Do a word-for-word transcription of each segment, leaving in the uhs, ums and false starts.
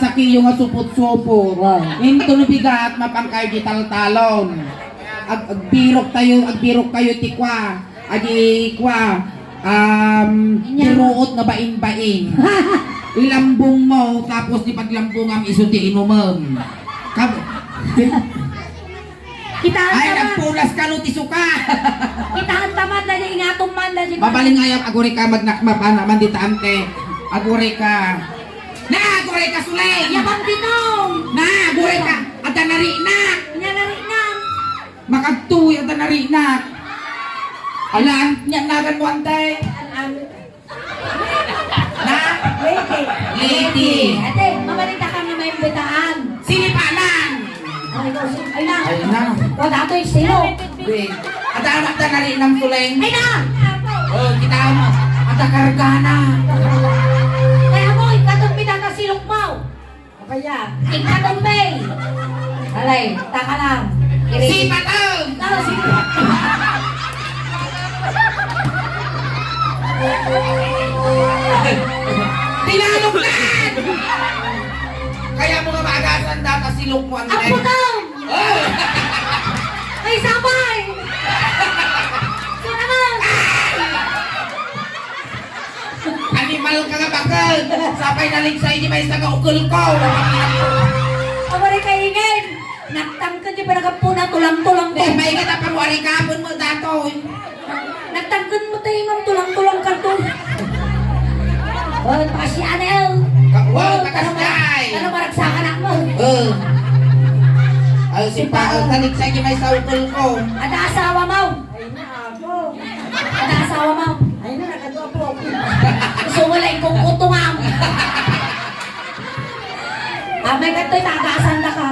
Kayo nga supot-supot. Wow. Into no bigat, mapangkayo di taltalon. Ag-, agbirok tayo, agbirok kayo ti kwa. Adi kwa, um, Inya. Biruot nga baing-baing. Ilambong mo, tapos di paglambongam isu ti inumem. Kab-, Kitaan Ay, ta man. Nagpunas ka no ti suka. Kitaan ta man, dadi ingatom man, dadi man. Mabalin nga ayam, aguri ka, magnakmap, ana, man di taante. Aguri ka. Na, aguri ka, Suleng. Yabang dito. Na, aguri ka. Adda narinak. Nya narinak. Makagtuy, adda narinak. Alaan, nya nagan mo, antay. An-, an-, Na? Lady. Lady. Ate, mabalita ka nga may imbitaan. Sinipanan. Ay, ikaw, si-, ay na. Ay na. Wala ato'y silo. Be, ada anak da nari ng tuleng. Ay na! Oh, kita mo. Ada kargana. Kaya mo, ikatong pitata silok mo. Apa yan? Ikatumbe! Alay, taka lang. Iri- Sipatong! Tao, sipatong! Tinalog na! Kaya mo nga maagasan data si Lukman, eh. Ang putong! Oh! Ay, sabay! Sinaman! Animal ka nga bakal! Sapay naligsay di maysa nga ukol ko! Amari kaingin! Nagtangkad yung pinagapuna, tulang-tulang ko. Di, may nga tapang wari kapon mo, datoy. Nagtangkad mo tayo nga tulang-tulang ka to. Oh, pakasyan eh, oh. Ka-, wow, oh, pakasyan. Tara, maragsakan ako. Oh. Ay, si Paul, naligsay di maysa ukol ko. Ada asawa mo. Ay, na ako. Ada asawa mo. Ay, na, nakadua po. Gusto mo lang kung kutungam. Ah, may kadtoy, tagasan na ka.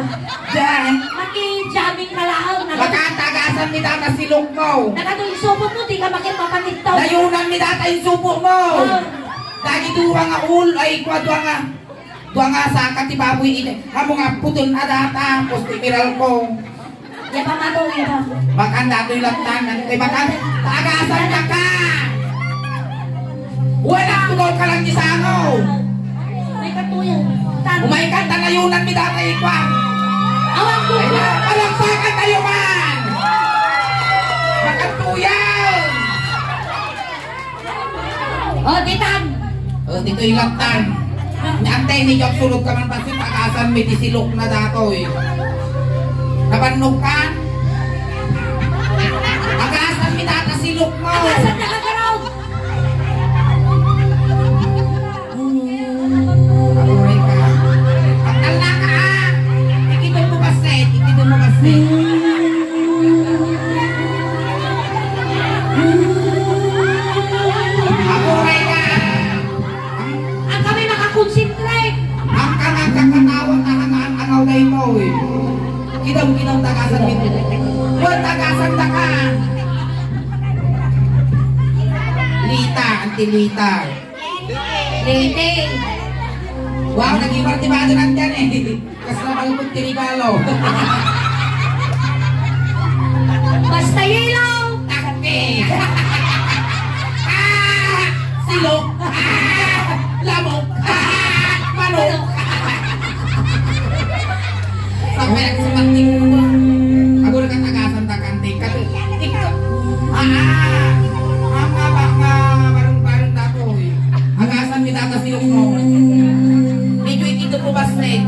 Diyan. Maki-jamming ka laang. Baka tagasan ni Tata si Lukmaw. Nakadto yung supot mo, di ka makipapatitaw. Layunan ni Tata yung supot mo. Ah. Dagi duwa nga ul-, ay, kwa, duwa nga, duwa nga saka ti baboy ini. Amo nga putol na data, tapos ti miral ko. Ya pa, mato, ya pa. Makan datoy lang tanan. Kay makan, tagasan na ka! Wala, tugaw ka lang di sangaw. May katuyan. Tan- Umay ka, tanayunan mi data ikwa. Awan ko. Ay na, palakpakan tayo man! Makatuyan! Oh, ditan! Oh, ditoy laktan. Ni antay ni Job, sulod ka man, pansin, tagasan mi ti silok na datoy. Nabannog ka? Tagasan mi data silok mo. Tagasan na ka, Garaw! Amoy ka. Pagtalna ka, ah. Ikidon mo basit, ikidon mo basit. Amoy ka. Ang kami makakonsentrate. Ang kanang kakanawan na hangaan-angaw na ito, eh. Kidam-kidam tagasan mi. Buwan tagasan da ka. Lita, Auntie Lita. Liti. Wow, naging martimado lang dyan eh. Kas na malupot ti regalo. Basta yelo. Takpi. Ah! Silok. Ah! Lamok. Ah! Manok. Sampai ang sumating. Ako nakatagasan ta kanti. Katu-, ik-, ah! Ang nga ba nga bareng-bareng dako eh. Agasan mi data silok mo. Medyo ikito po basne.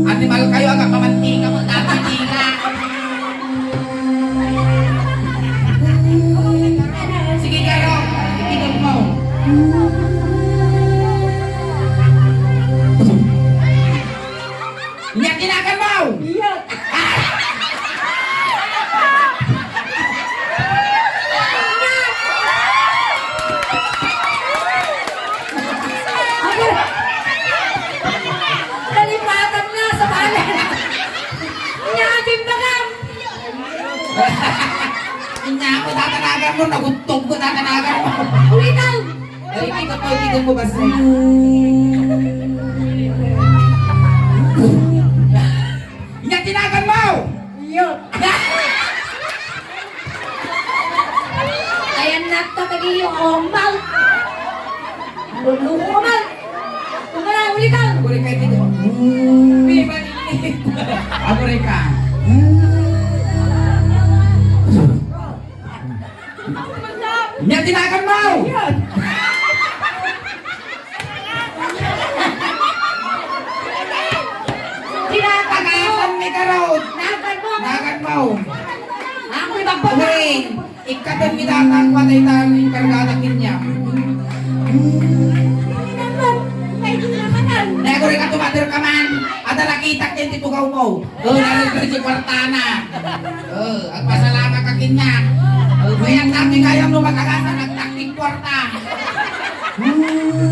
Animal kayo, aga pamantika mo, dati tika. Sige, Garo, ikidot mo. Inya tinagan mo! Iya. Nalipatan na sa balen. Inya, timbagam! Inya ako tatanagan mo, nagutog ko tatanagan mo. Ulitan! Ay, ikot mo, ikot mo, basta. Inya tinagan mo! Iyo. Ayan na, tatagiyo, oh, mal. Luluko, mal. Kumala. Uli ka! Agurika iti ko. May maliit. Agurika. Nya tinagan mo! Tinagan mo! Agasan mi garod! Nagan mo! Nagan mo! Amoy bagbag! Wait! Ikkaten mi datan, patay tayo, inkargada kaniak. Hindi naman. Ay, di naman, ah. Naguri ka, tumater ka man. Ada nakitak din ti tugaw mo. Oh, narito si kwartana. Oh, agpasalamat ka kaniak. Oh, kaya dati kayang lumakagasan, nagtaktik kwarta.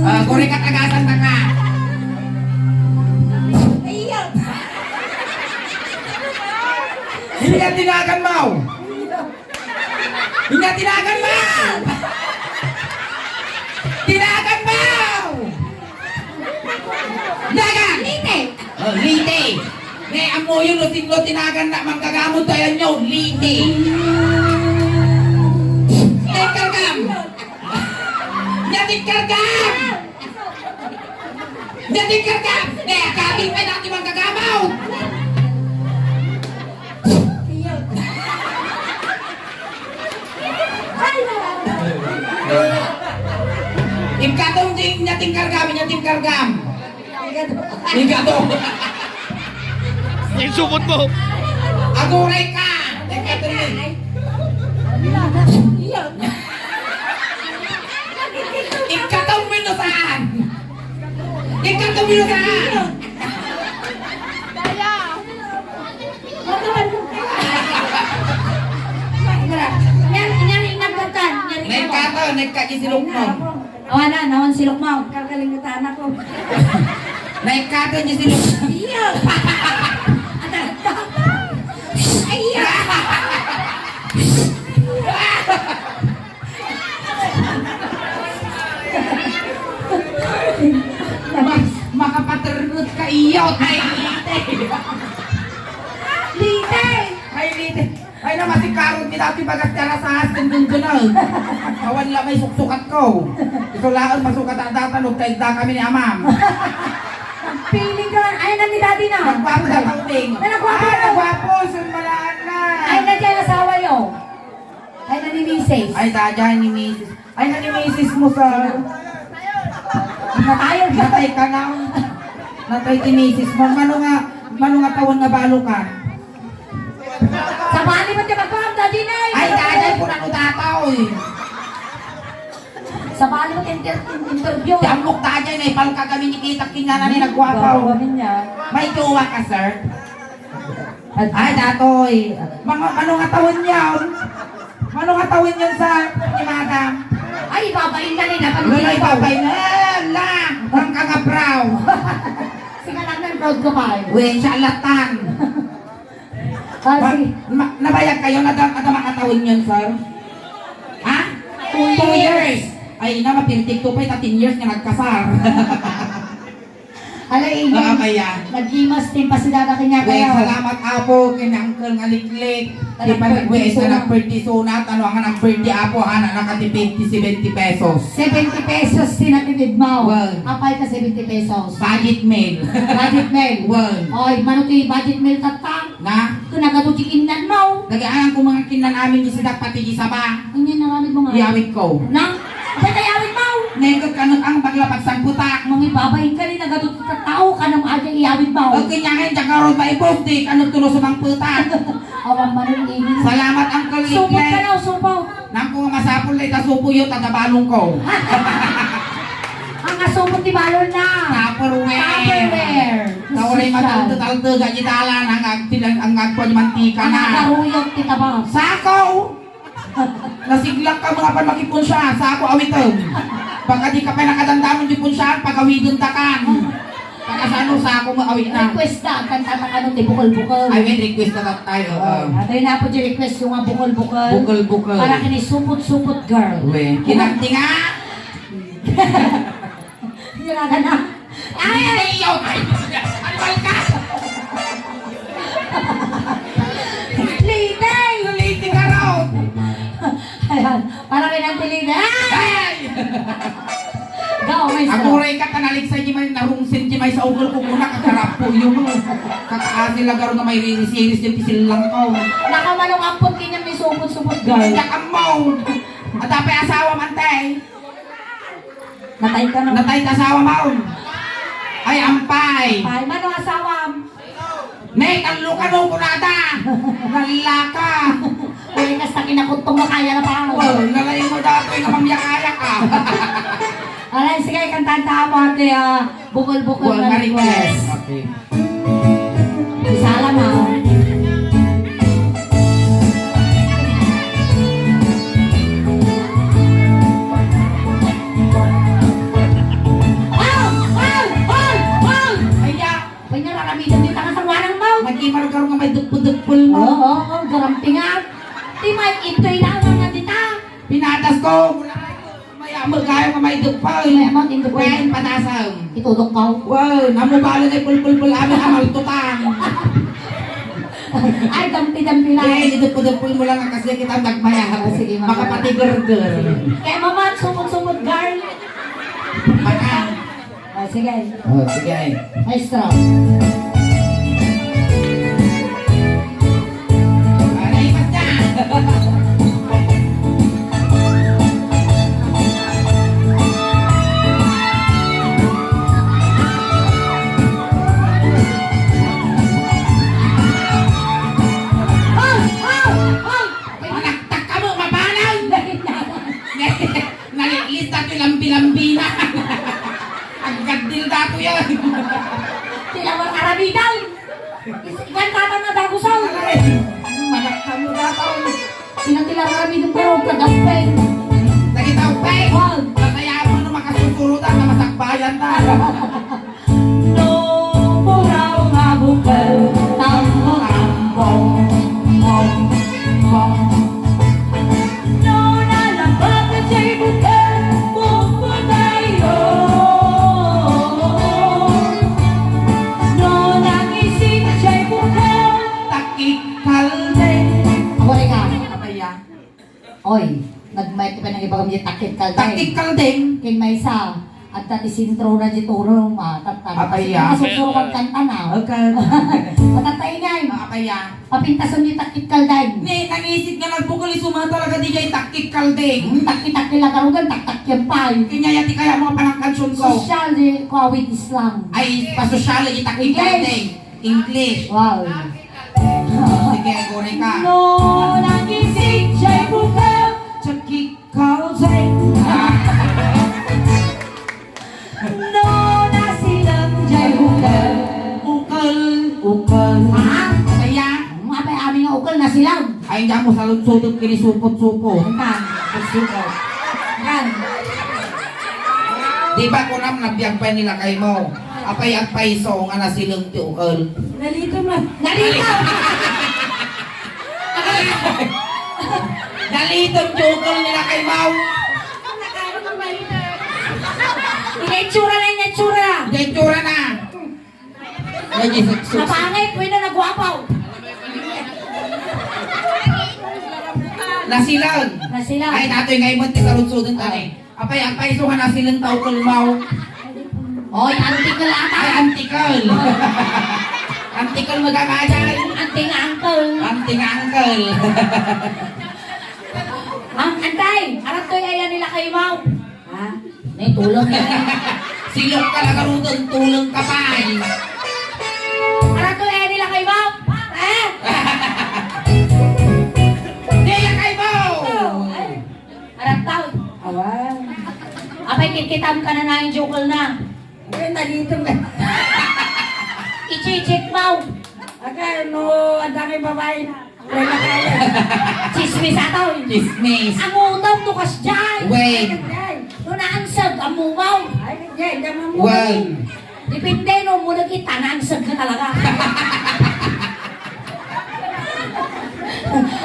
Ah, kuri ka tagasan na ka. Iya. Hindi ang tinagan mo. Hindi tinagan mo! Tinagan mo! Dagan! Lite! Oh, lite! Ne, amoyo no sino tinagan na manggagamot tayo nyo, lite! Tingkargam! Nya tingkargam! Nya tingkargam! Ne, akabing pa natin manggagamot! Ikatom ding nya tingkargam, nya tingkargam. Ikatom. Yung supot mo. Aguray ka. Ikatom ding. Ikatom mo saan? Ikatom mo saan? Yan, yan, inagdatan. Yan, Naikata, naikka di si Lukman. Awan na, nawan si Lukman. Kagalingutan ako. Naikata di si Lukman. Iya. Ay, iya. Mas makapatergot ka iyo, ay, Lite! Lite! Ay, Lite! Ay, na, masikarod mi dati bagas ti alas sais, ken gunggunag. Awan la may suksukat ko. Ito laeng masukat a datan, ug kaigda kami ni Amam. Feeling ka, ay, na ni Daddy na. Nagwapo na taubing. Na, nagwapo Ay, na. Nagwapo, sumbalaan na. Ay, na dyan asawa yo. Ay, na ni misis. Ay, daydiay ni misis. Ay, na ni misis mo, sir. Natay. Natay ka na. Natay ti misis mo. Mano nga, mano nga tawen nga balo ka? Sabali mo ti magpamda, di na eh. Ay, daydiay, punano dataw, eh. Sabali mo ti inter-, interview. Ti ammok daydiay, naipalka kami ni kita kinana ni nagwapaw. Gwapo kami niya. May jowa ka, sir? Ay, datoy. Mga, ano nga taon yan? Ano nga taon yan sa ni madam? Ay, babain na rin. Ano Wala, yung babain na. Ala, ang kangapraw. Sige lang, nang proud ko pa eh. Wen, siya alatan. Ah, Ma-, sige. ma-, nabayag kayo na da-, ada makataon yun, sir? Ha? Two Two years. years. Ay, na, mapintik to pa, ita ten years nga nagkasar. Ala, Amy, Oo, kaya. Nag-imas ti pasidada kanya Well, kayo. Salamat, Apo, ken Uncle nga liklik. Ti Anak panagwes Perdiso na na. Nagperdiso na, ano, ang nagperdi, Apo, ha, na nakatipid ti seventy pesos. Seventy pesos ti natipid mo. Well. Apay ka seventy pesos? Budget meal. Budget meal. Well. Oy, mano ti budget meal tatta? Na? Kung nagadu ti kinnan mo. Nagaangan ko mga kinnan amin di sida pati di saba. Ano yung naramid mo nga? Iyawid ko. Na? Apay tayo awid mo? Nengkot ka nung ang bagla pagsagbutak. Mga ibabay ka rin, nagadu ti tao ka nung aja iyawid mo. Pag kanya ngayon, tsaka ron maibog, di ka nung tulo sumangputak. Awan man yung ini. Salamat, Uncle Supot ka Nickname. Na, supot. Nang kung masapul na itasupo yun, tadabalong ko. Ang asupot ti balon na. Tupperware. Tupperware. Tao rin Sosyal. Matalto-talto, ganyan dalan, ang agtilang, ang agpo ni mantika Ang na. Akaruyot ti tabang. Sako! Nasiglak ka mga pan makipunsya, sako awitem. Baka di ka pa nakadandamon di punsya, pagawiden ta kan. Baka sano sako mo awit na. Request na, kanta na ano, ti bukol-bukol. Ay, may request na tayo. Oh, oo. Atay na po di request yung mga bukol-bukol. Bukol-bukol. Para kini supot-supot girl. Uwe, kinanti nga. Hiragan na. Ay! Ay! Ay! Ay! Ay! Lady! Lady ka raw! Ayan. Para kay Auntie Lady. Ay! Ay! Go! Aguray ka, ta naligsa di may narungsin di may sa ugol ko kuna, kakarapo yun mo. Kakaasil la garo nga may riris-iris yung pisil lang ko. Nakamanong ampon kanya may supot-supot, girl. Yak amaw. At apay asawa man, tay. Natay ka na. Natay ta asawa mo. Ay, ampay. Ampay, mano asawam? Ne, kallo ka no, kunada. Nalaka. Ay, kasta kinakutong makaya na pa. Oh, nalain mo datoy nga mamyakaya ka. Alay, sige, kantanta mo, ate, ah, bukol-bukol Bukol na na request. Request. Okay. Isala na. Wow! Wow! Wow! Wow! Ay, ya! Pwede na raramidan dita nga sa warang mo. Nagkimargaro nga may dupul-dupul mo. Oo, oo, oo, garampingan. Di may ito ilangan nga dita. Pinatas ko. Maya mo kayo nga may dupul. Maya mo, tindupul. Wen, patasam. Itudok ka. Wow, namo bala na pulpulpul amin amal tutang. Ay, dampi-dampi lang. Ay, idupul-dupul mo lang ang kasi kita nagmaya. Ah, sige, mama. Makapatigerger. Sige. Kaya mama, sumot-sumot, girl. Baka. Ah, sige. Oh, sige. Maestro. Aray, basta. Hoy! Hoy! Hoy! Manaktak ka mo, mabanang! Nalilis datoy lambi-lambi na. Aggaddil datoy yan. Sila mo karamidan. Is-, ikan tata na dagusaw. Ay, manakta mo datoy. Sila tila karamidan pero kagampeng. Nagitaw, peng. Wag. Kaya mo no makasusurutan na masakbayan ta. No, puraw nga bukel, tammo, tammo, mong, mong. No, nalabak jay bukel, puputayo. No, nangisit jay bukel, takik kaldeng. Awari ka. Apaya. Oy, nagmayat ka pa nang ibagam di takit kaldeng. Takit kaldeng? Kin maysa, adda ti sentro na di turo, ma, tatta. Apay, ah. Masusurukan kanta na. Okay. Matatta ingay. Ah, apay, ah. Papintasan di takit kaldeng. Ne, nangisit nga nagbukel, isu man talaga di jay takit kaldeng. Hmm, takit-takit lang karugan, taktak yan pay. Kanya yati kaya mga panangkansion ko. Sosyal di, kawit Islam. Ay, pasosyal di takit kaldeng. English. English. Wow. Sige, guri ka. No, nagising jay bukel, chakik kalseng. No, nasilang jay bukel, ukel, ukel. Ha? Kaya? Ang apay amin nga ukel, nasilang. Ay, diyan mo saludsudot kini supot-supot. Ang kan? Supot. Kan? Di ba kunam nabiag pa nila kay mo? Apay agpayso nga nasileng ti ukel. Nalitom na. Nalitom! Nalitom ti ukel ni Lakay Mau. Ina itsura na, ina itsura. Ina itsura na. Ay, Jesus. Napangit, pwede na nagwapaw. Nasilang. Nasilang. Ay, datoy nga imot ti saludsudon ta ni. Apay, apay, isu nga nasileng ta ukel mo. Oy, antikel ata. Ay, antikel. Antikel magamaday. Anting uncle. Anting uncle. Ang antay, arat toy aya ni Lakay Mau. Ha? May tulong na. Silok ka na garudon, tulong ka pa. Arat toy aya ni Lakay Mau. Eh? Ni Lakay Mau. Oh, ay. Arat tao. Awan. Apay, kitkitam ka na na yung joker na. Ay, nalitom na. Ichi-check mo. Agay, no, adda kay babae na. Wala kaya. Chismis ataw. Chismis. Ang utom, tukas dyan. Wen. Ay, no, naansag, ang mumaw. Ay, dyan, dyan, ang mumaw. Wen. Depende, no, muna kita, naansag ka talaga.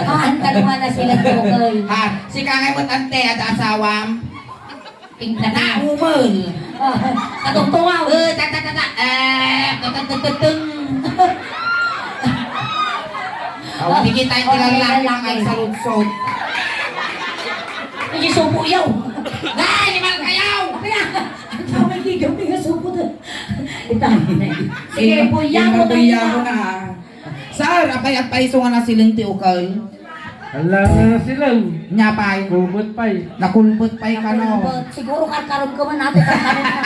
Ah, ang tanungan na sila, Tokol. Ha, sika ngay mo, tante, adda asawam? Tingnan na, umul. Ah, katungtungaw. Eh, tata, tata, eh, tata, tata, tung. Awan, di kita yung Okay, nilalaki, lalaki. Mga saludsod. Hindi subo yaw. Dahil, limal kayo! Kaya, Kami nga supot. Ita. Sige, buyaro na. Buyaro na. Sir, apay, apay, isu nga nasileng ti ukel? Ala nga nasileng. Nya pay. Kulbet pay. Nakulbet pay kano. Nakulbet. Siguro karkarog ka man, ate, karkarog ka.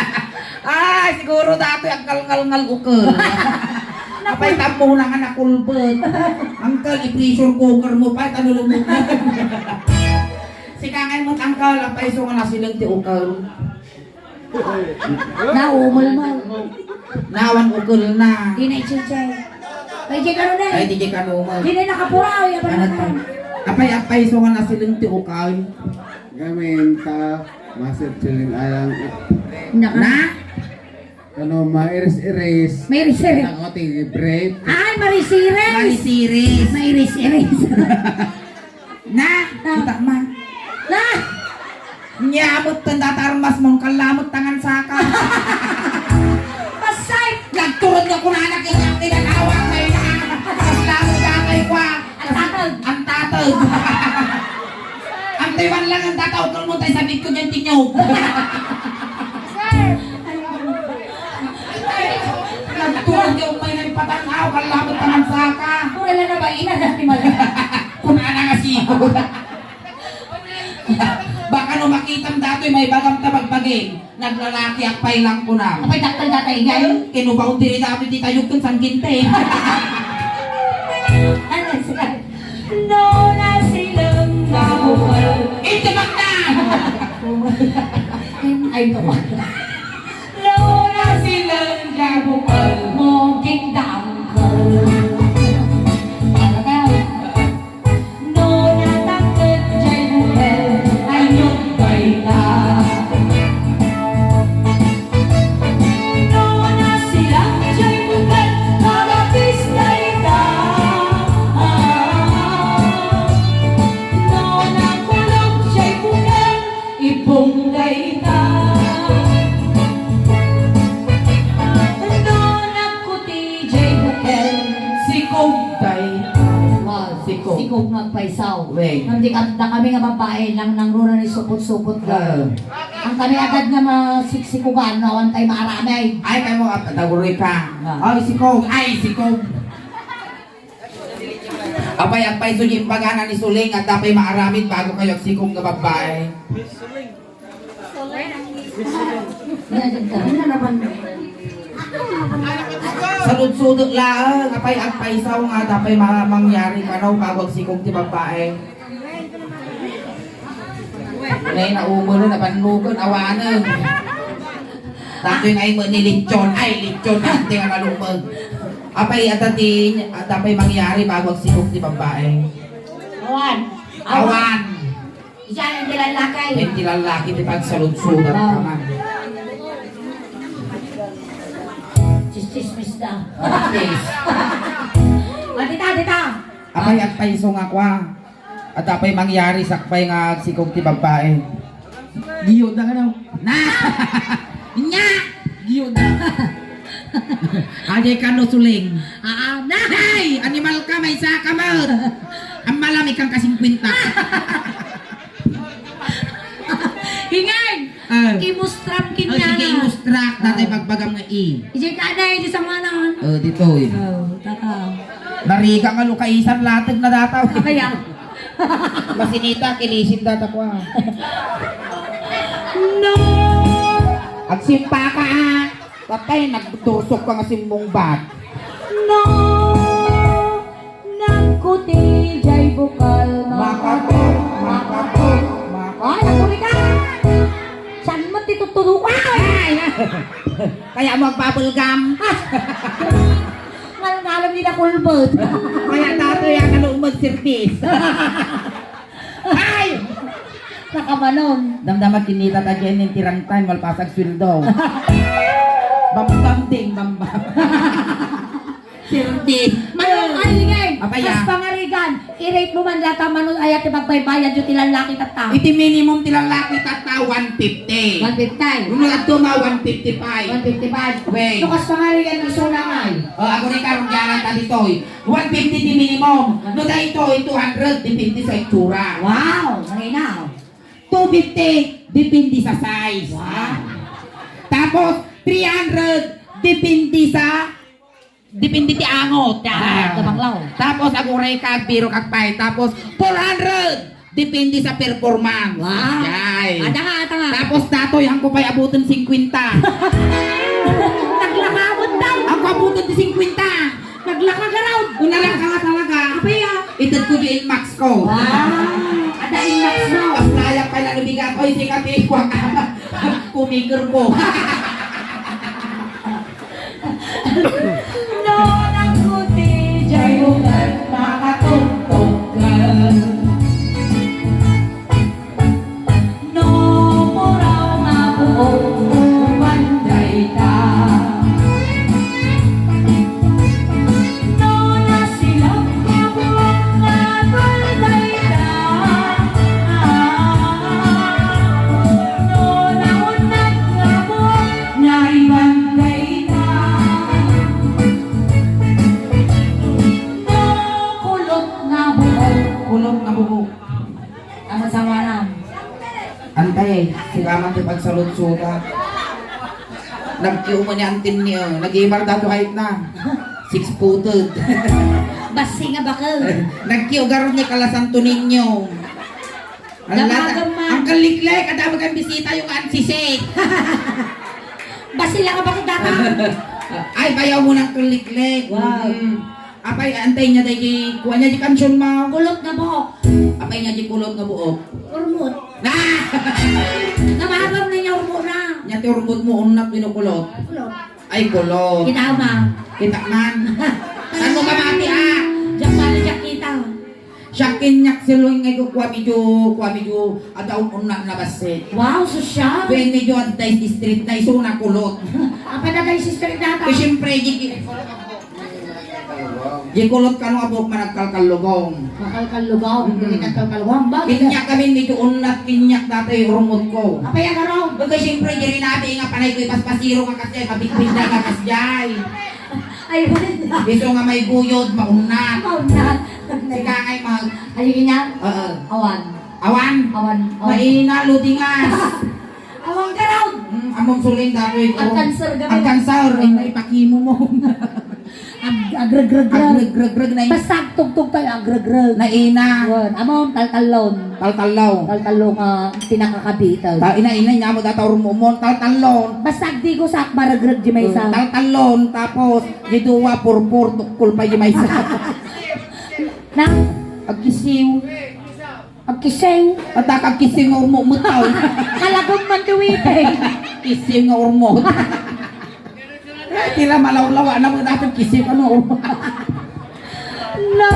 Ay, siguro datoy agkalngalngal ukel. Apay, tampona nga nakulbet. Uncle, i-pressure cooker mo pay, ta nalunod na. Sika ngay met, uncle, apay, isu nga nasileng ti ukel? Naumol mo. Nawan ukel na. Di na i-check. Ay, di ka nun eh. Ay, di ka nun. Di na nakapuraw, ya ba? Ano to? Apay, apay, isu nga nasileng ti ukel? Gamin ta, masip siling ayang. Naka- Na? Ano, mairis-iris. Mairis-iris. Ako ti break. Ay, marisiris. Marisiris. Mairis-iris. Na, kita ma. Na! Nya, amot tan data armas mon, kalamot tangan saka. Pasay! Nagturod nga kunana, kaya ang tinatawag na ina. Kalamot ka kay kwa. Ang tatag. Ang tatag. Ang tiwan lang ang tataw, kung mo tayo sa bigko dyan, tinyog. Nagturod nga umay na ipatan, aw, kalamot tangan saka. Wala na ba, ina, dati mali. Kunana nga siguro. Baka no makitam datoy, maibagam ta bagbagin. Naglalakiak pay lang kuna. Apay, dakkel data, igay? Kinubaw diri datoy ti tayog ken sangginte. Ano siya? No nasileng nga bukal. Ito magna! Ay, ito magna. No nasileng nga bukal mo, gindangkel. Ano ka? No natangked jay bukel, ay, nagbayta. No nasilang jay bukel, magapis dayta. No nakulog jay bukel, ibong dayta. No nagkuti jay bukel, sikog dayta. Wow, sikog. Sikog nga agpaysaw. Wen. Ngem di kadda kami nga babae, nangruna ni supot-supot nga. Ah. Ang kami agad nga masiksikogan, no, awan tay maaramid. Ay, kamo, at, taguroy ka. Ah. Ay, sikog. Ay, sikog. Apay, apay, so, imbagana ni Suling, adda pay maaramid bago kayo agsikog nga babae. Saludsudek laeng, apay, agpaysaw nga adda pay ma-, mangyari kano bago agsikog ti babae. Nay, naumol, nabannugan, awanen. Datoy nga imo ni lechon. Ay, lechon, ante nga nalumeng. Apay, adda ti, adda pay mangyari bago agsikog ti babae. Awan. Awan. Siya ang ti lallaki. Ay, ti lallaki ti pagsaludsudan. Ah. Naman. Chismis da. Ah, yes. Ah, dita, dita. Apay, agpayso nga kwa. Adda pay mangyari sakbay nga agsikog ti babae. Giyo da kano. Na! Nya! Giyo da. Ajay kano, Suling. Aa, na! Hey! Animal ka, maysa ka met. Ang malami kang kasingkwenta. Ingay! Ah. Imustrak ken. Oh, sige, imustrak. Datay bagbagam nga i. Ijay ka na, ijay sa manon. Oh, ditoy. Oh, tata. Narigat nga lukaisan, lateg na dataw. Kaya? Masinita, kilisin data ko, ah. No. Agsimpa ka, ah. Patay, nagdursok ka nga simmungbat. No. Nagkuti jay bukal, makatok, makatok, makatok. Ay, nagkuri ka! Saan mo titutudo ka? Ay! Kaya mo agpabulgam. Ngal-ngalam ni nakulbet. Kaya tato yan, ano, magsirpis. Ay! Nakamanon. Damdama kinita ta dyan yung tirang time, malpasag sweldo. Bambam ding, bambam. Sirdi. Manong Alingay, apaya. Kas pangarigan, i-rate mo man data, Manong, ayat ti pagbaybayad yo ti lallaki tatta. Iti minimum ti lallaki tatta, one fifty. One fifty. Nung nagtuma, one fifty-five. One fifty-five. Wait. No, kas pangarigan, isu na ngay. Oh, ako ni karong jalan ta ditoy. One fifty ti minimum. No, daytoy, two hundred, depende sa itsura. Wow, marinaw. Two fifty, depende sa size. Wow. Tapos, three hundred, depende sa, depende ti angot. Ah, ah, kabanglaw. Tapos, aguray ka, biro ka pay. Tapos, four hundred, depende sa performance. Wow. Yay. Ada nga, ada nga. Tapos, datoy, hangko pay abuten singkwenta. Naglakawot daw. Hangko abuten ti singkwenta. Naglaka garud. Kung nalaka nga talaga, apay, ah, ited ko di Inmax ko. Wow. Ada Inmax mo. Mas layak pala nabigat. Oy, sikat eh. Kuha ka. Kumiker ko. No, nagkuti, jay ugat, makatungtog ka. No puraw nga buok, uman dayta. No nasilap nga buok, uman dayta. No naunnat nga buok, nga iban dayta. No kulot nga buok. Kulot nga buok. Ano sa manam? Antay, sika man ti pagsaludsuda. Nagkiumo ni antin niyo, nag-ibar dato height na. Six-footed. Basi nga bakal. Nagkiugar ni kala Santo Niño. Ang Damagan lata-, man. Ang kaliklek, ada bagang bisita yung ansisik. Basi lang ang bakit datang. Ay, bayaw mo ng kaliklek. Wow. Mm. Apay, antay niya daydi, kuha niya di kansion mo. Kulot nga buok. Apay niya di kulot nga buok. Urmot. Ah! Namagam na niya urmot na. Niya ti urmot mo, unnak binukulot. Kulot. Ay, kulot. Kita ma. Kita man. Saan mo kamati, ah? Diyak pala, diyak kita. Siya kinyak si Loy nga kua medyo, kua medyo, ada un-, unnak na basit. Wow, sosyal. When medyo advice street na iso na kulot. Apa na guys, sister data? Eh, siyempre, di ki-, Di kulot kano a buok managkalkallugong. Makalkallugong, Mm-mm. Hindi nagkalkallugong. Bakit? Kinyak kami, medyo unnak, kinyak dati, urmot ko. Apay ang araw? Baga, siyempre, di rin natin nga panay ko ipaspasiro nga kasi, mabitbit na nga kasi, ay. Ay, wala. Iso nga may guyod, maunat. Maunat. Sika ngay mag- Ay, yun yan? Oo. Awan. Awan? Awan, awan. Maina, ludingas. Awan ka raw. Mm, among suling datoy ko. Ang cancer gami. Ang cancer, ay, naipakimo mo. Ag-, agregreg. Agregreg na. Basta agtugtog tayo, agregreg. Naina. Yun. Among taltalon. Taltalon. Taltalon nga pinakakabitan. Ta-, ina, ina, niya mo data urmumon. Taltalon. Basta agdi ko sa maregreg di may isa. Taltalon. Tapos, di duwa, purpur, tukol pa di may isa. Na? Agkisiw. Agkisiw. At agkisiw nga urmo mo tao. Kalagom man tuwitay. Kisiw nga urmo. Tila malawlawa na mo dati kisiw ano. No,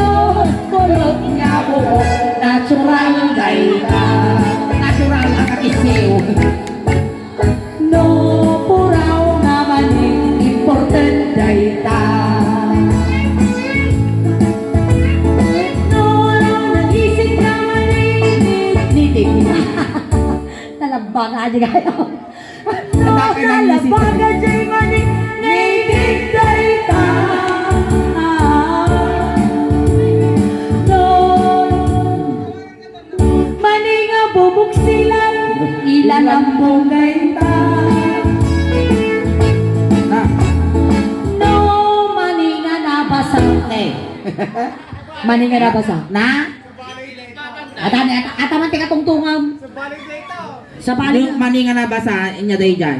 kulot nga buok, natural dayta. Natural ang kakisiw. No puraw nga mani, imported dayta. No nagising nga mani, nitid. Nalabba nga, di kayo. No nalabba nga, di mani, nitid dayta. No Mani nga bubuksilan, ila lambong dayta. Ah. No, mani nga nabasa. Eh. Mani nga nabasa. Na? Ata, ata, ata man ti katungtungam. Sa bali. Yung mani nga nabasa, inya dayjay.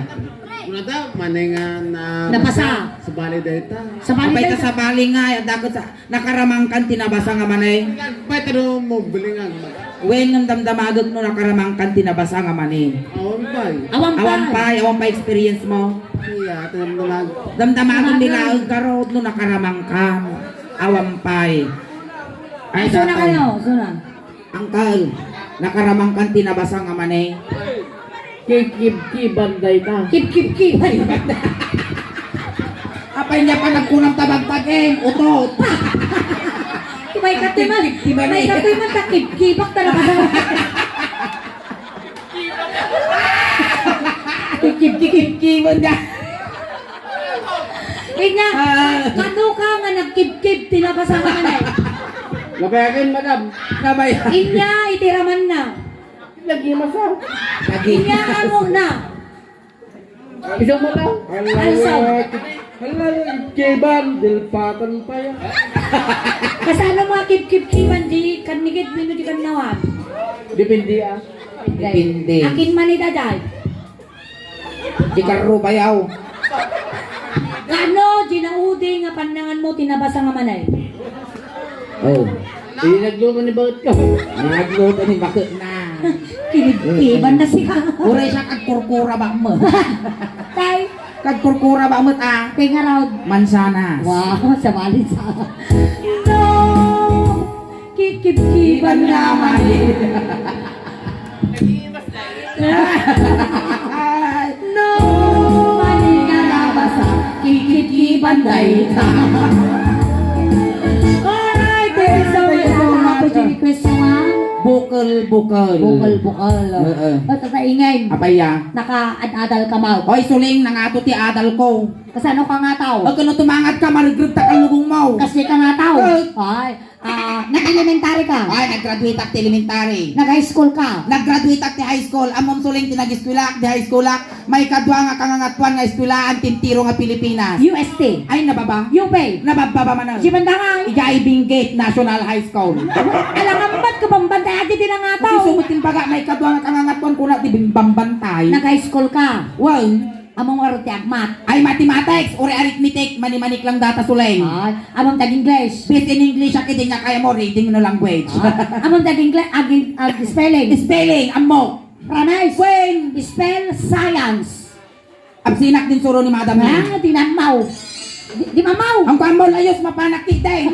Kuna ta, mani nga na- Nabasa. Sa bali dayta. Sa bali dayta. Apay ta sa bali nga, ay, dapat sa Nakaramangkan ti nabasa nga mani. Pay tano mo bilingan. Wen, ngem damdamagek no nakaramangkan ti nabasa nga mani. Awan pay. Awan pay. Awan pay, awan pay experience mo. Iya, damdamag. Damdamagek bilaeg garud no nakaramangkan. Awan pay. Ay, suna tatay. Kayo, suna. Angkal, nakaramangkan ti nabasa nga mani. Kibkibkiban dayta. Kibkibkiban. Apay niya pa nagkunam tabagtag, eh, utot. May katiman, kibkibkiban, may eh. Katiman ta kibkibak talaga. Kibkibkiban da. Inya, ah. Kano ka nga nagkibkib ti nabasa nga mani? Nabayagan, madam. Nabay- Inya, itiraman na. Lagi masa. Lagi. Inya, amo na. Isang mata. Hala, Alsam. Hala, Kiban, dilpatan pa yan. Kasano mga kip-kip-kiban di kanigit bino di kannawan? Depende, ah. Depende. Akin man ita, Jay. Di karro bayaw. Kano, ginaudi nga pannangan mo, tinabasa nga manay? Oh. Inagluman ni bakit ka? Inagluman ni bakit na. Kinigtiban na siya. Uray siya kagkurkura ba mo? Tay. Kagkurkura ba mo, ah? Tay nga raw. Mansanas. Wow, sa bali sa. No! Kikibkiban naman. No! Mali nga nabasa. Kikibkiban dayta. Alright, thank you so much. Ako, Jenny Questionan. Bukol, bukol. Bukol, bukol. Oo. Patataingin. Apay ya? Nakaad-adal ka, Mau. Oy, Suling, nangato ti adal ko. Kasano ka nga tao? Agkano tumangat ka, marigrig ta kalugong mo. Kasi ka nga tao. Eh. Ay, ah, nag-elementary ka? Ay, nag-graduate ak ti elementary. Nag-high school ka? Nag-graduate ak ti high school. Ammom, Suling, ti nag-eskwela ak, ti high school ak. Maikadua nga kangangatuan nga eskwelaen ti entero nga Pilipinas. U S T. Ay, nababa? U P. Nabababa man. Di man dangay. Idiay Benguet National High School. Alangan ba't ka bambantay? Adi di na nga tao. Iti sumut imbaga, maikadua nga kangangatuan kuna ti bambantay. Nag-high school ka? Well, Among aro ti agmat. Ay, mathematics, uri arithmetic, manimanik lang data, Suling. Ay, among tag-English. Best in English, ak, idi nga kaya mo, reading no language. Ah, among tag-English, ag-, ag-, spelling. Spelling, ammo. Promise. When? Spell science. Absinak din suro ni Madam. Ah, di namaw. Di, di mamaw. Ang kuan mo, layos, mapanak ti day.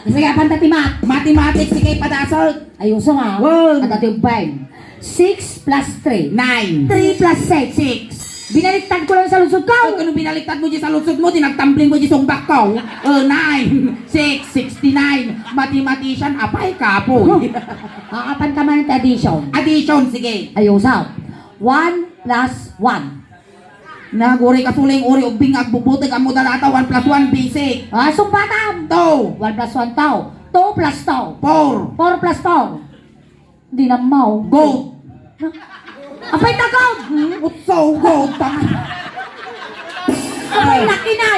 Sige, apanta ti math. Mathematics, sige, padasol. Ayuso nga. Wow. At ati ubbay. Six plus three. Nine. Three plus six. Six. Binaliktad ko lang sa lusod ko. Ay, kano binaliktad mo di sa lusod mo, di nagtambling mo di sumbak ko. Oh, nine, six, sixty-nine. Mathematician, apay ka po. Apan ka man ti addition. Addition, sige. Ayusa. One plus one. Naguri ka, Suling, uri ubbing agbubuteg, ammo da data, one plus one, basic. Ah, sumbatan. Two. One plus one, two. Two plus two. Four. Four plus four. Di na mao. Goat. Apay ta goat? Hmm? Utso, goat, tanga. Apay laki na.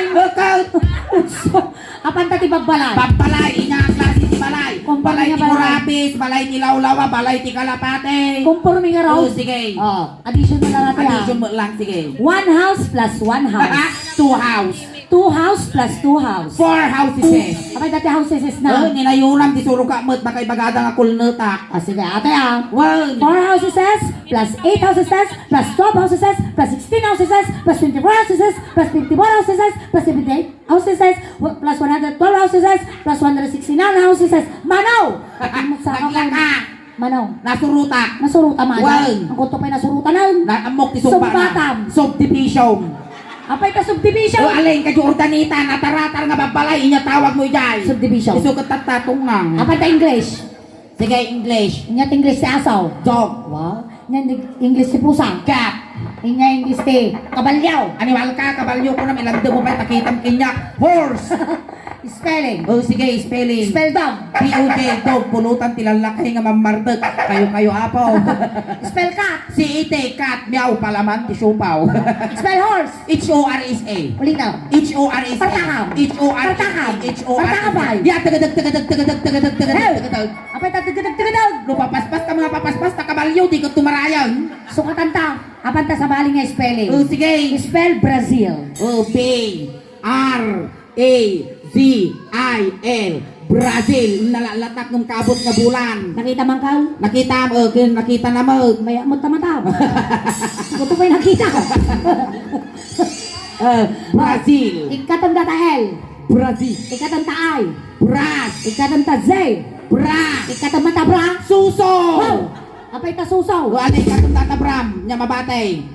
Utso. Apanta ti babbalay? Babbalay, inya klase ti balay. Balay ti burabis, balay ti lawlawa, balay ti kalapate. Kumporme nga raw. Oh, sige. Oh, addition mo lang ati, ah. Addition mo lang, sige. One house plus one house. Two house. Two house plus two house. Four houses. Apay dati houses na. Oh, ninayunan ti suruga met, baka ibagada nga kulnetak. Ah, sige, ate, ah. One. Four houses plus eight houses plus twelve houses plus sixteen houses plus twenty-four houses plus fifty-four houses plus seventy-eight houses plus one hundred twelve houses plus one hundred sixty-nine houses. Mano? Naglaka. Manong. Nasurutak. Nasuruta man. Wan. Ang kuto pa'y nasurutan nun. Naammok ti sumba na. Sumbatan. Subdivision. Apay ka subdivision? O, alin ka Jordanita, nataratar nga babbalay, inya tawag mo ijay. Subdivision. Isukat tatatong nga. Apay ta English? Sige, English. Inya ti English ti aso. Dog. Wow. Inya ti English ti pusa. Cat. Inya English ti kabalyo. Animal ka, kabalyo ko na, milagda mo pa'y takitam kinyak. Horse. Spelling. Oh, sige, spelling. Spell dog. D O G, dog. Pulutan ti lallaki nga mammardek. Kayo-kayo, apo. Spell cat. C A T, cat. Meow, palaman ti siopaw. Spell horse. H O R S A. Ulita. H O R S A. Partakam. H O R S A. Partakam. H O R S A. Partakam, bay. Ya, tagadeg, tagadeg, tagadeg, tagadeg, tagadeg, tagadeg. Apay ta tagadeg, tagadeg. No, papaspas ka, mga papaspas, ta kabalyo, di ka tumarayan. Sukatan ta. Apan ta sabali nga spelling. Oh, sige. Spell Brazil. Oh, B R A Z I L. Brazil. Nalalatak ng kabot nga bulan. Nakita man ka? Nakita, oh, kin-, nakita na mo. May amot ta mata. Ito pa'y nakita. Eh, Brazil. Ikatan data L. Brazil. Ikatan ta I. Bras. Ikatan ta Z. Bra. Ikatan mata bra. Suso. Wow. Apay ta suso. O, ate, ikatan data Bram. Nya mabate.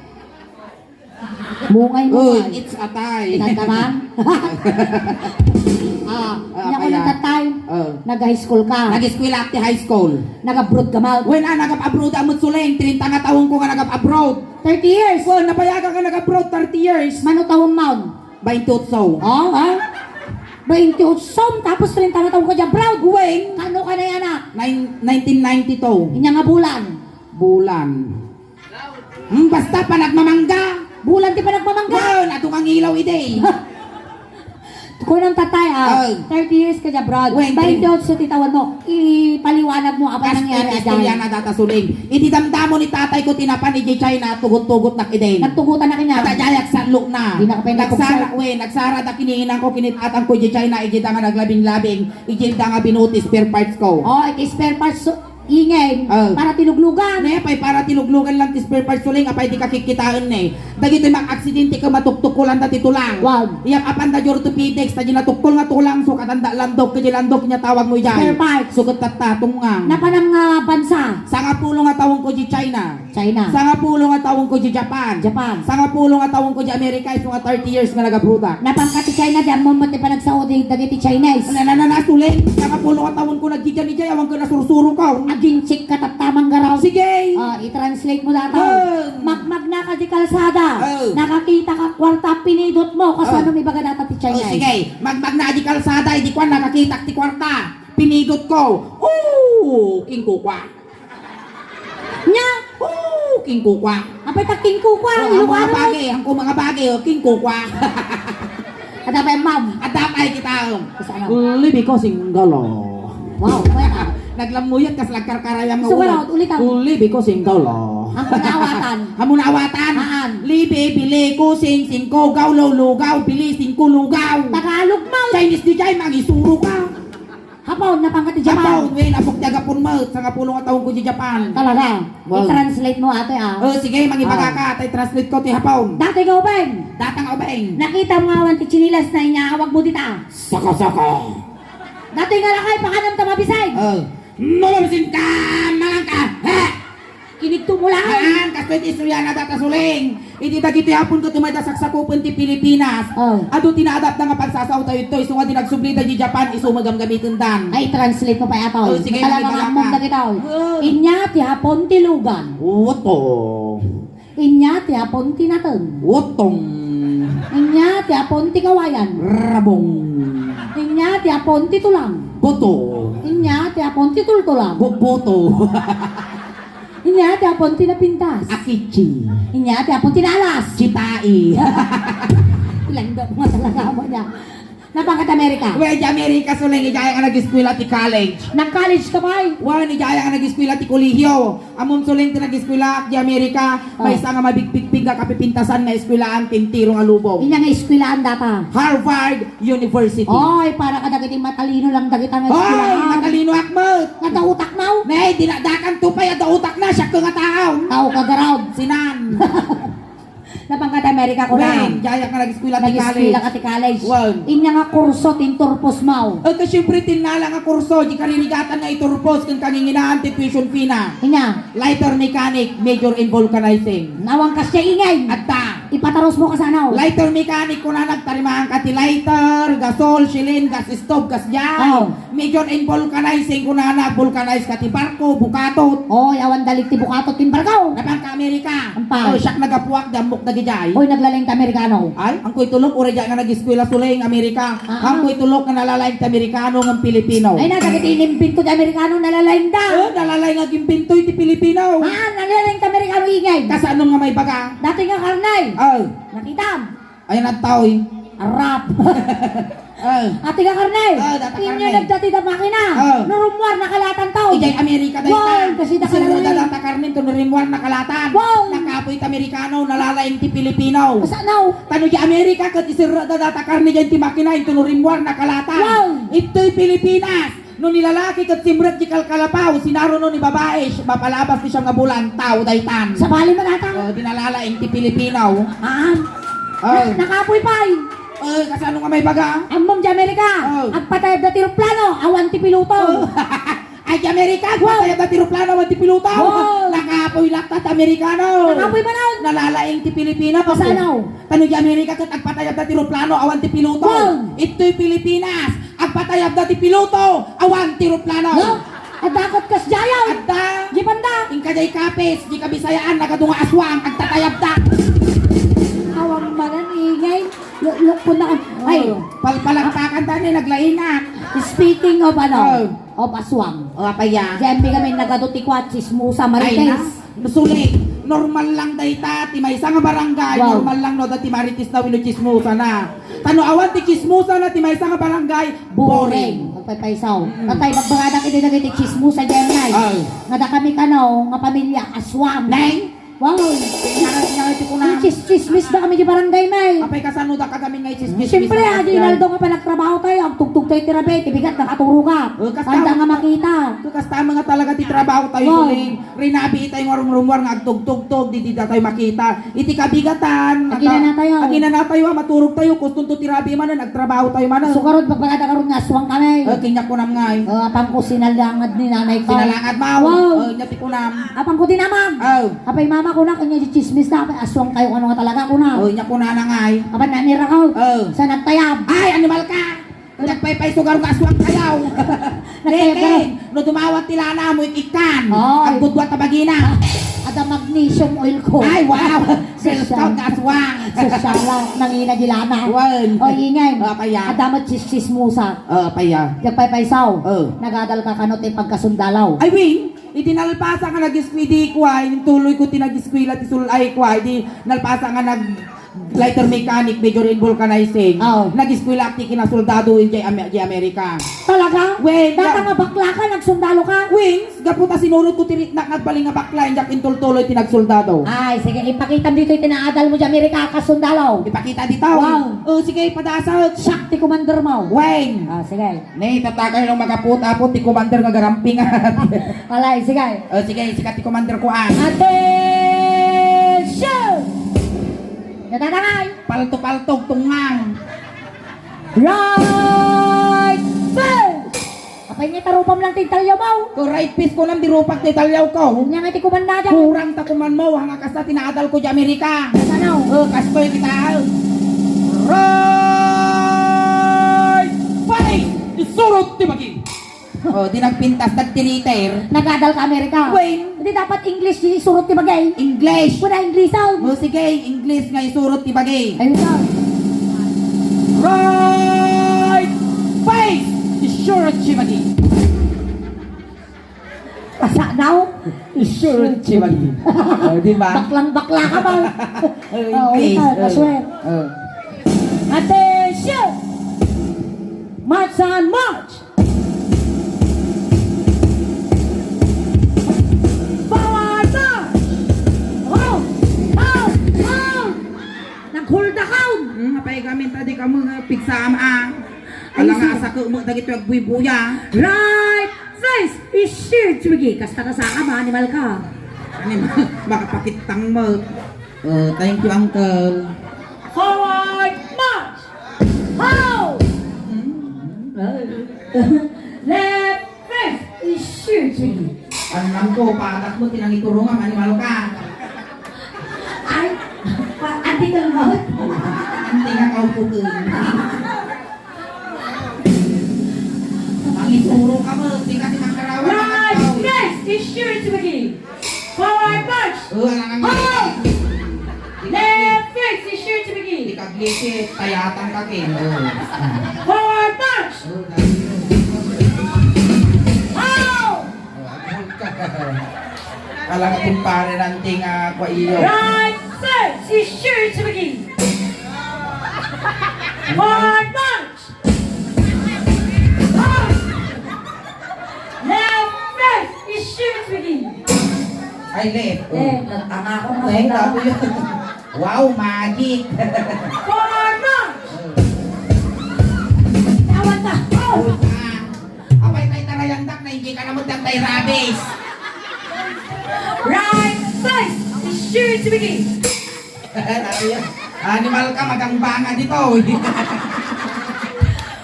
Mungay mo. Uy, it's atay. Nagkaman? Ah, ah, nya ko kaya nagtatay. Oh. Nag-high school ka. Nag-eskwela ti high school. Nag-abroad ka, Mal? Wen, ah, nag-abroad, amot Suling. Treinta nga taon ko nga nag-abroad. Thirty years? Wen, napayaga ka nag-abroad, thirty years. Mano taon, Mal? Baintiotso. Oh, ha? Baintiotso, tapos treinta nga taon ka di abroad. Wen? Kano ka na yan, ah? Nine-, nineteen ninety-two. Inya nga bulan? Bulan. Hmm, basta panagmamangga. Bulan ti panagpamangga. Wen, adu nga ngilaw idi. Kunam tatay, ah, Ay. Thirty years ka di abroad. Wen, Bainte otso ti tawenmo. Ipaliwanag mo, apay Kas-, nangyari, istorya Aday? Na data suling. Idi damdamo ni tatay ko ti napan idi China, tugot-tugot na kiden. Nagtugotan na kanya. At ajay, agsanlok na. Di na kapay Nagsara, nagpuksa. Wen, nagsara da kini inang ko, kini tatang ko idi China, idi da nga naglabing-labing, idi da nga binuti spare parts ko. Oh, iti spare parts, so, Ingen, Oh. Para ti luglugan. Ne, apay para ti luglugan lang ti spare parts suling, apay di kakikitaen ne. Dagitoy mak-aksidente ket matuktukolan da ti tulang. Wow. Iyap apan da di orthopedics, ta di natukkol nga tulang, so katanda landok, kadi landok nya tawag mo ijay. Spare parts. So ket tatta, tunga. Napanam nga bansa? Sangapulo nga tawen ko di China. China. Sangapulo nga tawen ko di Japan. Japan. Sangapulo nga tawen ko di Amerika, isu nga thirty years nga nagabrodak. Napangka ti China, di ammom met ti panagsao di dagiti Chinese. Na, na, na, na, suling. Sangapulo nga tawen ko nagdidian idiay, awan ko nasursuro ka. Agin-check ka tatta, manggaraw. Sige. Ah, i-translate mo data. Ah. Magmagna ka di kalsada. Ah. Nakakita ka kwarta, pinidot mo. Kasano Ah. may baga data ti Chinese? Oh, sige. Magmagna di kalsada, idi kuan, nakakitak ti kwarta. Pinidot ko. Oh, kingkukwa. Nya? Oh, kingkukwa. Apay ta kingkukwa, Oh, ang mga Ilocano. Bagay, ang mga bagay, oh, kingkukwa. Ada pay, ma'am. Ada pay kita, um. Kasano? Libi ko singgalo. Wow, kaya ka. Naglamuyat kas lagkarkarayam nga Gusto ko ulo. Lang, ulit ang Libi ko singgalo. Ang pag-aawatan. Amo naawatan. Haan. Libi, bili, kusing, singko, gaw, lugaw, bili, singko, lugaw. Tagalog mo. Chinese di jay, mangisuro ka. Hapon, napangka ti Japan. Hapon, wen, apok ti agapon met. Sangapulo nga taon ko di Japan. Talaga? Wow. I-translate mo, ate, ah. Oh, sige, mangibaga Ah. ka, ata i-translate ko ti Hapon. Dati nga ubeng. Data nga ubeng. Nakita mo nga awan ti chinilas na inyaawag mo dita. Saka-saka. Dati nga lakay, pakanam ta mabisay. Oh. Mamabisin ka, mangan ka. Ha! Kinigto mo lang. Haan, kastoy ti istorya na data suling. Iti dagiti Hapon ket umayda saksakupen ti Pilipinas. Oh. Adu ti naadapda nga pagsasao tayo ito, isu nga di nagsubli da di Japan, isu magamgamiten dan. Ay, translate mo pa yato. Oh, sige, Talaga makita nga ammom ka. Dagita, oy. Oh. Inya ti Hapon ti lugan. Uto. Inya ti Hapon ti nateng. Utong. Inya ti Hapon ti kawayan. Rabong. Inya ti Hapon ti tulang. Boto. Inya ti Hapon ti tultulang. Boboto. Inya ti Hapon ti napintas. Akichi. Inya ti Hapon ti nalas. Chitai. Ilang da mga talaga mo niya. Napangkat Amerika. Well, di Amerika, suling, ijay nga nag-eskwela ti college. Nag-college ka, bay? Well, ijay nga nag-eskwela ti kolehiyo. Ammom, suling, ti nag-eskwela di Amerika, Oh. Maysa nga mabigpigpig nga kapipintasan nga eskwelaan ti entero nga lubong. Inya nga eskwelaan data? Harvard University. Oy, para kadagiti matalino lang dagita nga Oy, eskwelahan. Matalino ak met. Nga dautak na, oh. Nay, dinadakan to pay a dautak na, siak nga tao. Tao ka garod. Sinan. Napangkat Amerika ko na. Wen, ijay nga nag-eskwela ti college. Nag-eskwela ka ti college. Wen. Inya nga kurso ti inturpos mo. Eh, ka siyempre, tinnala nga kurso, di karirigatan nga iturpos, ken kanginginaan ti tuition fee na. Inya. Lighter mechanic, major in vulcanizing. Nawan ka siya ingay. Adda. Ipataros mo kasano? Lighter mechanic, kunana, agtarimaan ka ti lighter, gasol, shilling, gas stove, gas jan. Oh. Major in vulcanizing, kunana, vulcanize ka ti barko, bukatot. Oy, awan dalit ti bukatot ti barko. Napangka Amerika. Ampa. Oh, siak nagapuak, di ammok dagijay. Oy, naglaing ti Amerikano. Ay, angkoy tulok, uray di nga nag-eskwela suling Amerika. Ah, ah. Angkoy tulok nga nalalaing ti Amerikano ngem Pilipino. Ay na, dagiti inimbento ti Amerikano, nalalaing da. Oh, nalalaing agimbento ti Pilipino. Ah, nalalaing ti Amerikano, ingay. Kasano nga maibaga? Dati nga karne. Oh. Nakitam. Ayan at taoy. Arap. Oh. Ati ka karne. Oh, data Inyo karne. Nagdati da makina. Oh. No rummuar nakalatan tao. Ijay Amerika da Wow, ita. Kasi da Sino karne. Da data karne to no rummuar nakalatan. Wow. Nakapoy ti Amerikano, nalalaing ti Pilipino. Kasano? Tano di Amerika ket isirra da data karne diay ti makina, into no rummuar nakalatan. Wow. Itoy Pilipinas. No ni lalaki ket simrek di kalkalapaw, sinaruno ni babae, sh-, mapalabas ti siam nga bulan, tao daytan. Sabali man ata. Oh, di nalalaing ti Pilipino. Haan. Oh. Na-, nakapoy pay. Oh, kasano nga maibaga? Ammom di Amerika. Oh. Agpatayabda ti eroplano, awan ti piloto. Oh. Ay, di Amerika, Wow. Agpatayabda ti eroplano, awan ti piloto. Wow. Nakapoy latta ti Amerikano. Nakapoy manen. Nalalaing ti Pilipino. Kasano? Tano di Amerika ket agpatayabda ti eroplano, awan ti piloto. Wow. Itoy Pilipinas. Agpatayabda ti piloto, awan ti eroplano. No? Adda ket kasdiay. Adda. Di banda. Inka diay kapis, di Kabisayaan, nagadu nga aswang, agtatayabda. Awan manen, ingay. Lu-, lukpon na. Ay. Oh, pal-, palakpakan ta ni, naglaingan. Speaking of ano, Oh. of aswang. Oh, apaya. Diyan mi kami nagadu ti kuat, chismosa, Ay, marites. Na. Suling. Normal lang dayta, ti maysa nga barangay, Wow. normal lang no adda ti marites na wenno tsismosa na. Ta no awan ti tsismosa na ti maysa nga barangay, boring. Agpaypaysaw. Mm. Tatay, bagbagadak iti dagiti tsismosa diay, Nay. Ay. Nga dakami kano nga pamilia, aswang. Nay? Wow. Nya, nya, iti kuna. Ay, chis-, chismis dakami di barangay, Nay. Apay, kasano da kagamin nga ichis-, chismis? Siyempre, adi, Naldo, nga panagtrabaho tayo, agtugtog tayo ti rabii, ti bigat, nakaturukan. Oh, kasta Anda nga makita. Kasta nga talaga ti trabaho tayo, Wow. Suling. Rinabii tayo nga rumrumuar nga agtugtugtog, di, di da tayo makita. Iti kabigatan, Aginana tayo. Aginana tayo, ah, maturog tayo, kustunto ti rabii manen, agtrabaho tayo manen. Sukarot, bagbagada karot nga aswang kami. Eh, kanya kunam nga, eh. Oh, apang ko sinalangad ni nanay ko. Sinalangad mo? Wow. Eh, nya ti kunam. Apang ko dinamag. Oh. Apay mama ko na, kanya di chismis na, apay aswang kayo, ano nga talaga ko na. Oh, nya kunana nga, eh. Apay nanira ko. Oh. Sa nagtayab. Ay, animal ka! Nagpaypay sugar nga aswang kayaw. Nagpaypay. King, no dumawat ti lana mo, ikikkan. Oy. Agbudbuat ta bagina. Ada magnesium oil ko. Ay, wow. Sosyal. Self-scout nga aswang. Sosyal lang, nangina di lana. Wen. Oy, ingay. Ah, kaya? Ada mo chis-, chismosa. Ah, kaya? Nagpaypaysaw. Oh. Nagadal ka kano ti pagkasundalaw. Ay, wing. Iti nalpasa nga nag-eskwela, di kwa, intuloy ko ti nag-eskwela, ti sul-, ay, kwa, di nalpasa nga nag-, lighter mechanic, major in vulcanizing. Oo. Nag-eskwela ti kinasoldado idiay Ame-, idiay Amerika. Talaga? Wen, Data ga- nga bakla ka, nagsundalo ka? Wings, gapu ta sinurot ko ti ritnak nga agbalin nga bakla, injak intultuloy ti nagsoldado. Ay, sige, ipakitam ditoy ti naadal mo di Amerika, kasundalo. Ipakita dito. Wow. O, sige, padasag. Siak ti commander mo. Weng. Ah, sige. Ne, tatakay no magaput-aput ti commander nga garampingan. Alay, sige. O, sige, sika ti commander ko, ah. Attention! Natatangay! Palto-paltog, tungngang. Right fist! Apay nga tarupam lang ti talyaw mo? Ko right fist ko lang, di rupak ti talyaw ko. Nya nga ti kuman na dyan. Kurang ta kuman mo, hanga kasta ti naadal ko di Amerika. Ano? O, kastoy kita. Right fist! Isurot ti bagi. O, di nagpintas, nagtiriter. Nagadal ka Amerika. Wen. Di dapat English, di isurot ti bagay. English. Kuna English, ah. O, sige, English nga isurot ti bagay. Ayun, ah. Right face! Isurot ti bagay. Asa now? Isurot ti bagay. O, di ba? Baklang bakla ka ba? O, O, English. Ikaw, O. Aswang. O. Attention! March and march! Forward march! Hold! Hold! Hold! Nag-hold account! Hmm, apay gamin ta di ka mga pigsama, ah. Ay, Ala nga sige. Asa ko mo dagito agbuybuya. Right face! Isir, Chugi! Kasta ka sa ama, animal ka. Animal, makapakitang mo. O, thank you, uncle. Forward march! Ho! Left face is shooting. Ang nangko, patak mo, tinangiturungan, animal ka. Ay, pa, anti ka lumahot. Anti ka kaupukun. Ang ituro ka mo, di ka tinangkarawan, Right face is shooting. Forward march! O, alangan mo. Hold! Left face is sure to begin. Di ka glisit, tayatan ka, Ken. O. Forward march! O, dali. Hold! O, hold ka. Alam ko, kumpare, nanti nga kwa iyo. Right face is sure to begin. Forward march! Left face is sure to begin. Ay, left. O. Left. Nagtanga ako, Ay, nagtanga. Gago yun. Wow, magic. Forward march! Tawag ka. O. Ah. Apay, tay tarayandak na hindi ka naman tay rabies. Right face is sure to begin. Animal ka, magangbanga dito.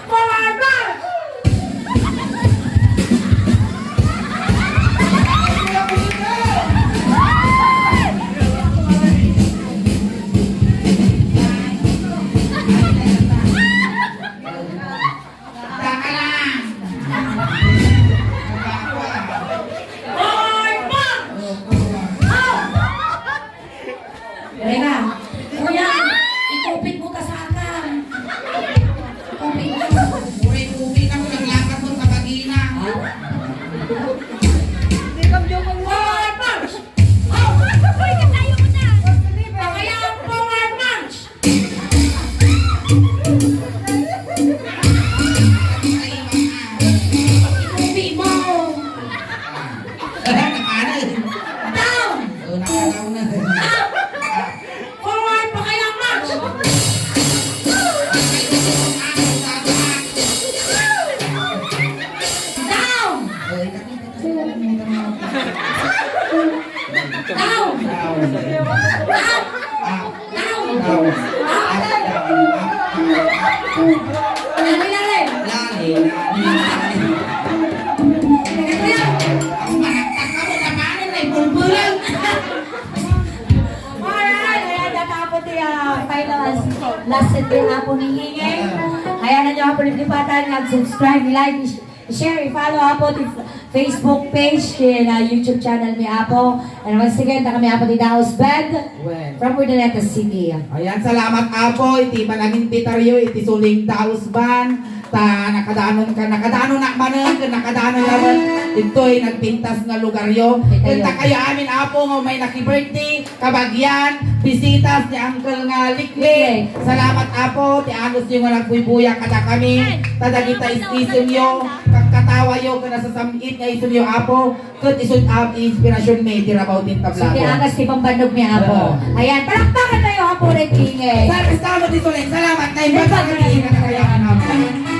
Forward march! Daka lang. Forward march! Teka. Kuya, ikupit mo ta sa akin. Ikupit mo. Uray mo Lali, lali. Lali, lali. Teka, kuya. Ang maraktak ka mo, tapanin na ibulbulan. Alright, ayan, natapos ti, ah, final lesson ni Apo ni Ingay. Ayan, ano, Apo ni Lipatan, nag-subscribe, like, share, i-follow, Apo, ti Facebook page, ti, ah, YouTube channel mi, Apo. And once again, ta kami, Apo, ti Daos Band. Well. From Urdaneta City. Ayan, salamat, Apo, iti panagimbitaryo iti Suling Daos Band. Ta nakadanon ka, nakadanon na manen, ken nakadanon na manen. Ditoy nagpintas nga lugaryo. Ken ta kayo amin, Apo, nga may naki-birthday, kabagian, bisitas ni Uncle nga Liklik. Liklik. Salamat, Apo, ti anusyo nga nagbuybuya kadakami. Ta dagita is-isemyo, kagkatawayo, ken nasasam-it nga isemyo, Apo. Ket isu ti inspirasionmi iti rabaw ti entablado. So, ti agas ti pambandogmi, Apo. Oo. Ayan, palakpakan tayo, Apo Red King, eh. Sa, sa mo ti Suling, salamat na imbag Salamat. Kami, kaya, kaya,